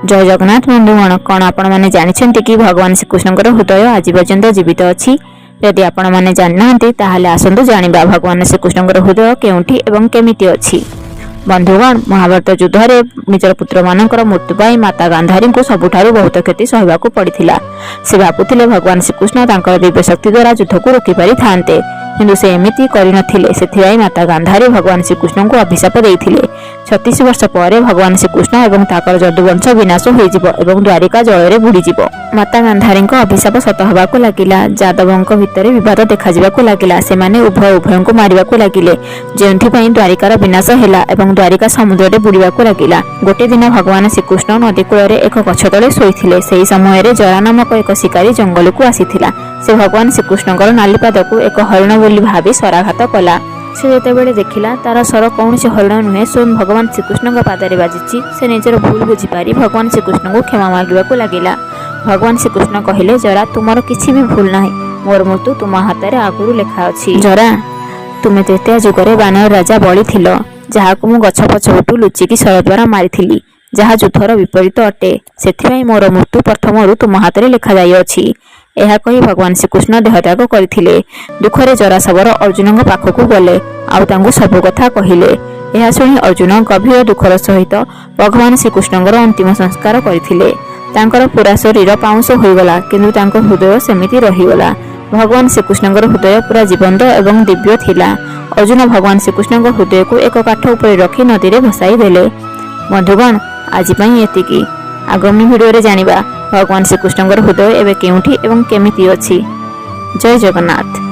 ଜୟ ଜଗନ୍ନାଥ ବନ୍ଧୁଗଣ, କ'ଣ ଆପଣମାନେ ଜାଣିଛନ୍ତି କି ଭଗବାନ ଶ୍ରୀକୃଷ୍ଣଙ୍କର ହୃଦୟ ଆଜି ପର୍ଯ୍ୟନ୍ତ ଜୀବିତ ଅଛି? ଯଦି ଆପଣମାନେ ଜାଣିନାହାନ୍ତି, ତାହେଲେ ଆସନ୍ତୁ ଜାଣିବା ଭଗବାନ ଶ୍ରୀକୃଷ୍ଣଙ୍କର ହୃଦୟ କେଉଁଠି ଏବଂ କେମିତି ଅଛି। ବନ୍ଧୁଗଣ, ମହାଭାରତ ଯୁଦ୍ଧରେ ନିଜର ପୁତ୍ରମାନଙ୍କର ମୃତ୍ୟୁ ପାଇଁ ମାତା ଗାନ୍ଧାରୀଙ୍କୁ ସବୁଠାରୁ ବହୁତ କ୍ଷତି ସହିବାକୁ ପଡ଼ିଥିଲା। ସେ ଭାବୁଥିଲେ ଭଗବାନ ଶ୍ରୀକୃଷ୍ଣ ତାଙ୍କର ଦିବ୍ୟ ଶକ୍ତି ଦ୍ୱାରା ଯୁଦ୍ଧକୁ ରୋକିପାରିଥାନ୍ତେ, କିନ୍ତୁ ସେ ଏମିତି କରିନଥିଲେ। ସେଥିପାଇଁ ମାତା ଗାନ୍ଧାରୀ ଭଗବାନ ଶ୍ରୀକୃଷ୍ଣଙ୍କୁ ଅଭିଶାପ ଦେଇଥିଲେ, 36 ବର୍ଷ ପରେ ଭଗବାନ ଶ୍ରୀକୃଷ୍ଣ ଏବଂ ତାଙ୍କର ଯଦୁବଂଶ ବିନାଶ ହୋଇଯିବ ଏବଂ ଦ୍ୱାରିକା ଜଳରେ ବୁଡ଼ିଯିବ। ମାତା ଗାନ୍ଧାରୀଙ୍କ ଅଭିଶାପ ସତ ହେବାକୁ ଲାଗିଲା। ଯାଦବଙ୍କ ଭିତରେ ବିବାଦ ଦେଖାଯିବାକୁ ଲାଗିଲା। ସେମାନେ ଉଭୟ ଉଭୟଙ୍କୁ ମାରିବାକୁ ଲାଗିଲେ, ଯେଉଁଥିପାଇଁ ଦ୍ୱାରିକାର ବିନାଶ ହେଲା ଏବଂ ଦ୍ୱାରିକା ସମୁଦ୍ରରେ ବୁଡ଼ିବାକୁ ଲାଗିଲା। ଗୋଟିଏ ଦିନ ଭଗବାନ ଶ୍ରୀକୃଷ୍ଣ ନଦୀ କୂଳରେ ଏକ ଗଛ ତଳେ ଶୋଇଥିଲେ। ସେହି ସମୟରେ ଜରା ନାମକ ଏକ ଶିକାରୀ ଜଙ୍ଗଲକୁ ଆସିଥିଲା। ସେ ଭଗବାନ ଶ୍ରୀକୃଷ୍ଣଙ୍କର ନାଲିପାଦକୁ ଏକ ହରିଣ ବୋଲି ଭାବି ଶରାଘାତ କଲା। ସେ ଯେତେବେଳେ ଦେଖିଲା ତାର ଶର କୌଣସି ହରିଣ ନୁହେଁ, ସ୍ୱୟଂ ଭଗବାନ ଶ୍ରୀକୃଷ୍ଣଙ୍କ ପାଦରେ ବାଜିଛି, ସେ ନିଜର ଭୁଲ ବୁଝିପାରି ଭଗବାନ ଶ୍ରୀକୃଷ୍ଣଙ୍କୁ କ୍ଷମା ମାଗିବାକୁ ଲାଗିଲା। ଭଗବାନ ଶ୍ରୀକୃଷ୍ଣ କହିଲେ, "ଜରା, ତୁମର କିଛି ବି ଭୁଲ ନାହିଁ। ମୋର ମୃତ୍ୟୁ ତୁମ ହାତରେ ଆଗରୁ ଲେଖା ଅଛି। ଜରା, ତୁମେ ତ୍ରେତୟା ଯୁଗରେ ବାନର ରାଜା ବଳି ଥିଲ, ଯାହାକୁ ମୁଁ ଗଛ ପଛପଟୁ ଲୁଚିକି ଶର ଦ୍ୱାରା ମାରିଥିଲି, ଯାହା ଯୁଦ୍ଧର ବିପରୀତ ଅଟେ। ସେଥିପାଇଁ ମୋର ମୃତ୍ୟୁ ପ୍ରଥମରୁ ତୁମ ହାତରେ ଲେଖାଯାଇଅଛି।" ଏହା କହି ଭଗବାନ ଶ୍ରୀକୃଷ୍ଣ ଦେହତ୍ୟାଗ କରିଥିଲେ। ଦୁଃଖରେ ଜରାଶବର ଅର୍ଜୁନଙ୍କ ପାଖକୁ ଗଲେ ଆଉ ତାଙ୍କୁ ସବୁ କଥା କହିଲେ। ଏହା ଶୁଣି ଅର୍ଜୁନ ଗଭୀର ଦୁଃଖର ସହିତ ଭଗବାନ ଶ୍ରୀକୃଷ୍ଣଙ୍କର ଅନ୍ତିମ ସଂସ୍କାର କରିଥିଲେ। ତାଙ୍କର ପୁରା ଶରୀର ପାଉଁଶ ହୋଇଗଲା, କିନ୍ତୁ ତାଙ୍କ ହୃଦୟ ସେମିତି ରହିଗଲା। ଭଗବାନ ଶ୍ରୀକୃଷ୍ଣଙ୍କର ହୃଦୟ ପୁରା ଜୀବନ୍ତ ଏବଂ ଦିବ୍ୟ ଥିଲା। ଅର୍ଜୁନ ଭଗବାନ ଶ୍ରୀକୃଷ୍ଣଙ୍କ ହୃଦୟକୁ ଏକ କାଠ ଉପରେ ରଖି ନଦୀରେ ଭସାଇ ଦେଲେ। ବନ୍ଧୁଗଣ, ଆଜି ପାଇଁ ଏତିକି। ଆଗାମୀ ଭିଡ଼ିଓରେ ଜାଣିବା ଭଗବାନ ଶ୍ରୀକୃଷ୍ଣଙ୍କର ହୃଦୟ ଏବେ କେଉଁଠି ଏବଂ କେମିତି ଅଛି। ଜୟ ଜଗନ୍ନାଥ।